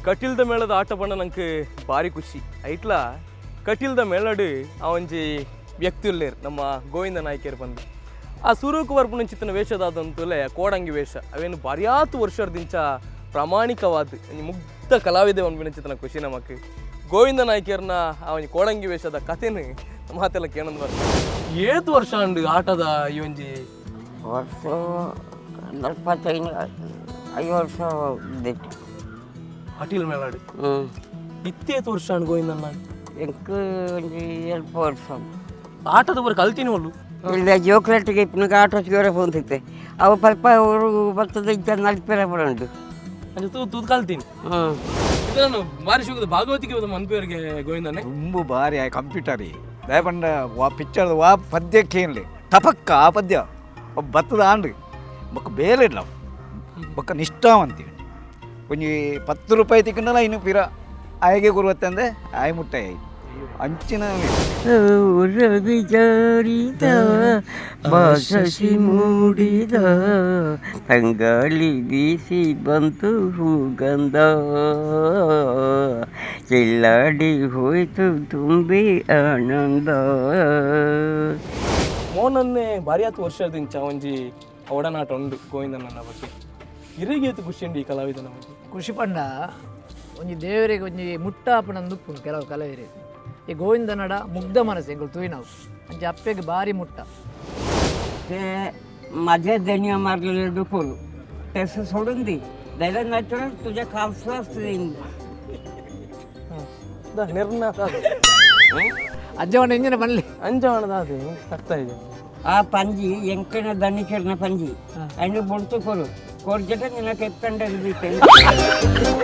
ಕಟೀಲ್ದ ಮೇಳದ ಆಟ ಪಂಡ ನಂಗೆ ಭಾರಿ ಖುಷಿ. ಐಟ್ಲ ಕಟೀಲ್ದ ಮೇಳಡ್ ಆ ಒಂಜಿ ವ್ಯಕ್ತಿ ಉಲ್ಲೇರ್, ನಮ್ಮ ಗೋವಿಂದ ನಾಯ್ಕರು ಬಂದು ಆ ಸುರೂಕು ಬರ್ಪುನಂಚಿತ್ತಿನ ವೇಷದಾದಂತುಲೆ ಕೋಡಂಗಿ ವೇಷ ಅವೇನು ಬಾರ್ಯಾತು ವರ್ಷದಿಂಚ ಪ್ರಾಮಾಣಿಕವಾದ ಒಂಜಿ ಮುಗ್ಧ ಕಲಾವಿದೆ ಪನ್ಪಿನಂಚಿತ್ತಿನ ಖುಷಿ ನಮಕ್. ಗೋವಿಂದ ನಾಯ್ಕರ್ನ ಆ ಒಂಜಿ ಕೋಡಂಗಿ ವೇಷದ ಕಥೆನು ಮಾತೆಲ್ಲ ಕೇಳಂದು ಬರ್ತಾರೆ. ಏತು ವರ್ಷ ಅಂಡು ಆಟದ ಈ ಒಂಜಿ? ವರ್ಷ 45 5 ವರ್ಷ ಇದ್ದಿತ್ತು. ಕಟೀಲ್ ಮೇಳಡ್? ಹ್ಞೂ. ಇತ್ತೇತು ವರ್ಷ ಅಂಡು ಗೋವಿಂದಣ್ಣ? ಎಂಕ್ ಒಂಜಿ 7 ವರ್ಷ. ಆಟದ ಬರ ಕಲ್ತಿನಿ ಒಲ್ಲು? ಇಲ್ಲ, ಜೋಕ್ಲೆಟ್ಗೆ ಇಪ್ಪನಾಗ ಆಟೋ ಜೋರ ಪೋಂತಿತ್ತೆ. ಅವು ಸ್ವಲ್ಪ ಅವರು ಬರ್ತದೆ ಇದ್ದ ನಲ್ಪೆರ ಬರಂಡು. ಅಂಚ ತೂ ತೂದು ಕಲ್ತೀನಿ. ಹ್ಞೂ. ಇದು ನಾನು ಬಾರಿ ಶುಗದ ಭಾಗವತಿಗೆ ಒಂದು ಮನ್ಪೇರಿಗೆ ಗೋವಿಂದನೇ. ತುಂಬ ಭಾರಿ ಆ ಕಂಪ್ಯೂಟರ್ ದಯಪಂಡ ವಾ ಪಿಕ್ಚರ್ ವಾ ಪದ್ಯಕ್ಕೆ ಏನ್ಲಿ ಟಪಕ್ಕ ಆ ಪದ್ಯ ಒಬ್ಬ ಬತ್ತದ ಆಂಡ್ ಬೊಕ್ಕ ಬೇಲೆ ಇಲ್ಲ, ಬೊಕ್ಕ ನಿಷ್ಠಾವಂತಿ. ಒಂಜಿ 10 ರೂಪಾಯಿ ತಿಕ್ಕಂಡಲ ಇನ್ನು ಪಿರ ಆಯ್ಗೆ ಗುರುವತ್ತಂದೆ ಆಯ್ ಮುಟ್ಟಾಯಿ ಅಂಚಿನ. ರವಿ ಜಾರಿದ ಬಾಸಸಿ ಮೂಡಿದ, ತಂಗಾಳಿ ಬೀಸಿ ಬಂತು ಹೂಗಂಧ, ಚೆಲ್ಲಾಡಿ ಹೋಯ್ತು ತುಂಬಿ ಆನಂದ. ಮೋನನ್ನೇ ಭಾರಿ ಆತು ವರ್ಷದಿಂಚ ಒಂಜಿ ಒಡನಾಟ ಉಂಡು ಗೋವಿಂದನನ್ನ ಬಗ್ಗೆ. ಇರಿಗೇತು ಖುಷಿ ಉಂಡು ಈ ಕಲಾವಿದನ ಬಗ್ಗೆ? ಖುಷಿ ಪಂಡ ಒಂಜಿ ದೇವರಿಗೆ ಒಂಜಿ ಮುಟ್ಟಾಪುನಂದು ಉಪ್ಪುಂಡು ಕೆಲವು ಕಲಾವಿದರಿಗೆ. ಈ ಗೋವಿಂದನಡ ಮುಗ್ಧ ಮನಸ್ಸು ಎಂಕುಲು ತೂಯಿನವು, ಅಂಚೆ ಅಪ್ಪೆಗೆ ಭಾರಿ ಮುಟ್ಟ. ते माझ्या देण्या मारलेलं डुकून तसं सोडून दे द्यायला, नाही तर तुझ्या खालसाच देईन. ನಿರ್ನಾಥ. ಅಜ್ಜವನ ಇಂಜಿನ ಬನ್ಲಿ. ಅಂಜವಣದ ಅದು ಅರ್ಥ ಇದೆ. ಆ ಪಂಜಿ ಎಂಕನ ದನಿಕರನ ಪಂಜಿ ಅಯ್ನ ಬೊಡ್ತು ಕೊರು ಕೊರ್ಜಟ ನಿನ್ನ ಕೆತ್ತಂಡ.